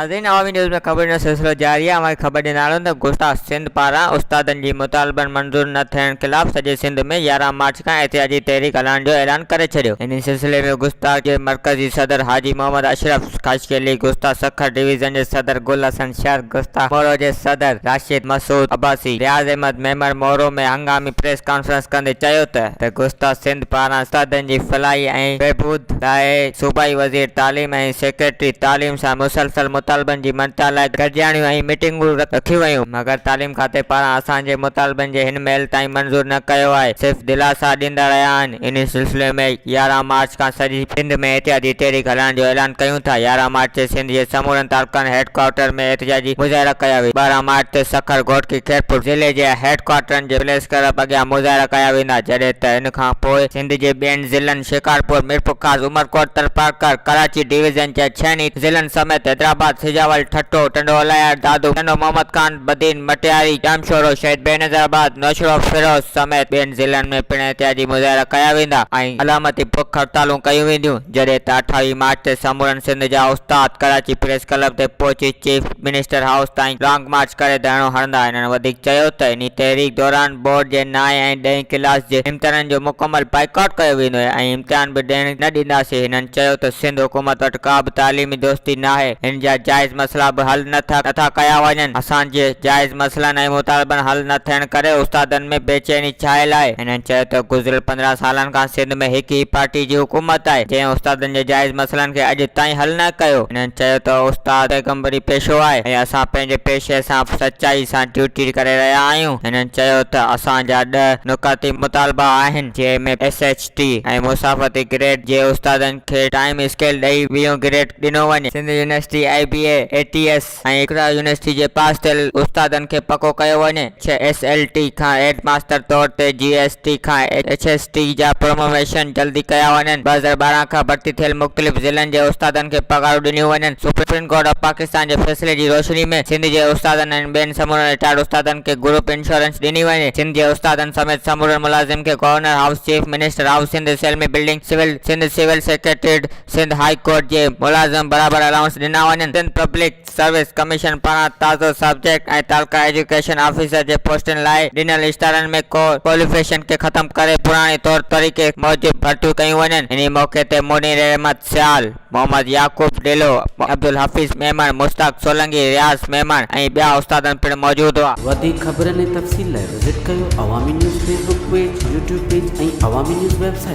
ناظرين عوامي نيوز ۾ خبرن جو سلسلو جاري آهي اوهان کي خبر ڏيندا هلون ته گستاخ سنڌ پاران استادن جي مطالبن منظور نه ٿيڻ خلاف سڄي سنڌ ۾ 11 مارچ کان احتجاجي تحريڪ هلائڻ جو اعلان ڪري ڇڏيو انهي سلسلي ۾ گستاخ جي مرڪزي صدر حاجي محمد اشرف خاصخيلي گستاخ سکر ڊويزن جي صدر گل حسن شر گستاخ مورو جي صدر راشد مسعود عباسي رياض احمد ميمڻ مورو ۾ هنگامي پريس ڪانفرنس ڪندي چيو ته ته گستاخ سنڌ پاران استادن جي فلاحي ۽ بهبود لاء صوبائي وزير تعليم ۽ سيڪريٽري تعليم سان مسلسل مطالبن جي مڃتا لاء گڏجاڻيون ۽ ميٽنگون رکيون ويون مگر تعليم کاتي پاران اسان جي مطالبن جي هن مهل تائين منظور نه ڪيو آهي صرف دلاسا ڏيندا رهيا آهن انهي سلسلي ۾ 11 مارچ کان سڄي سنڌ ۾ احتجاجي تحريڪ هلائڻ جو اعلان ڪيون ٿا 11 مارچ تي سنڌ جي سمورن تعلقن هيڊ ڪوارٽر ۾ احتجاجي مظاهرا ڪيا ويندا 12 مارچ تي سکر گهوٽڪي خيرپور ضلعي جي هيڊ ڪوارٽرن جي پريس ڪلب اڳيان مظاهرا ڪيا ويندا جڏهن ته ان کان پوء سنڌ جي ٻين ضلعن شڪارپور، ميرپورخاص، عمرڪوٽ، ٿرپارڪر، ڪراچي ڊويزن جي ڇهن ئي ضلعن سميت حيدرآباد، سجاول، ٺٽو، ٽنڊو الهيار، دادو، ٽنڊو محمد خان، بدين، مٽياري، ڄامشورو، شهيد بينظيرآباد، نوشهروفيروز سميت ٻين ضلعن ۾ پڻ احتجاجي مظاهرا ڪيا ويندا ۽ علامتي بک هڙتالون ڪيون وينديون جڏهن ته 28 مارچ تي سمورن سنڌ جا استاد ڪراچي پريس ڪلب تي پهچي چيف منسٽر هائوس تائين لانگ مارچ ڪري ڌرڻو هڻندا. هنن وڌيڪ چيو ته انهي تحريڪ دوران بورڊ جي نائين ۽ ڏهين ڪلاس جي امتحانن جو مڪمل بائيڪاٽ ڪيو ويندو ۽ امتحان به ڏيڻ نه ڏينداسين. هنن چيو ته سنڌ حڪومت وٽ ڪا به تعليمي دوستي ناهي، هن جا جائز مسئلا به حل نه ٿا ڪيا وڃن، اسان جي جائز مسئلن ۽ مطالبن حل نه ٿيڻ ڪري استادن ۾ بيچيني ڇانيل آهي. هنن چيو ته گذريل 15 سالن کان سنڌ ۾ هڪ ئي پارٽي جي حڪومت آهي، جنهن استادن جي جائز مسئلن کي اڄ تائين حل نه ڪيو. هنن چيو ته استاد پيغمبري پيشو آهي ۽ اسان پنهنجي پيشي سان سچائي سان ڊيوٽي ڪري رهيا آهيون. هنن چيو ته اسان جا ڏهه نقاطي مطالبا آهن، جنهن ۾ ايس ايڇ ٽي ۽ مسافتي گريڊ جي استادن کي ٽائيم اسڪيل ڏئي ويهون گريڊ ڏنو وڃي، Sindh university, I B A, A T S ۽ Iqra university جي پاس ٿيل استادن کي پڪو ڪيو وڃي، ڇهه ايس ايل ٽي کان هيڊ ماستر طور تي جي ايس ٽي کان ايڇ ايس ٽي جا پروموشن جلدي ڪيا وڃن، 2012 کان ڀرتي ٿيل مختلف ضلعن جي استادن کي پگهارون ڏنيون وڃن، سپريم ڪورٽ آف پاڪستان جي فيصلي جي روشني ۾ سنڌ جي استادن ۽ ٻين سمورن رٽائرڊ استادن کي گروپ انشورنس ڏني وڃي، سنڌ جي استادن سميت سمورن ملازم کي governor house, chief minister house, Sindh assembly building, civil Sindh civil secretariat, Sindh high court جي ملازم برابر الائونس ڏنا وڃن، سنڌ پبلڪ سروس ڪميشن پاران تازو سبجيڪٽ ۽ تعلقه ايجوڪيشن آفيسر جي پوسٽن لاء ڏنل اشتهارن ۾ ڪو ڪواليفڪيشن کي ختم ڪري پراڻي طور طريقي موجب ڀرتيون ڪيون وڃن، انهي موقعي تي منير احمد سيال، محمد يعقوب ڏيلو، عبدالحفيظ ميمڻ، مشتاق سولنگي، رياض ميمڻ ۽ ٻيا استادن پڻ موجود هئا. وڌيڪ خبرن ۽ تفصيل لاء وزٽ ڪيو Awami news Facebook page, YouTube page ۽ Awami news website.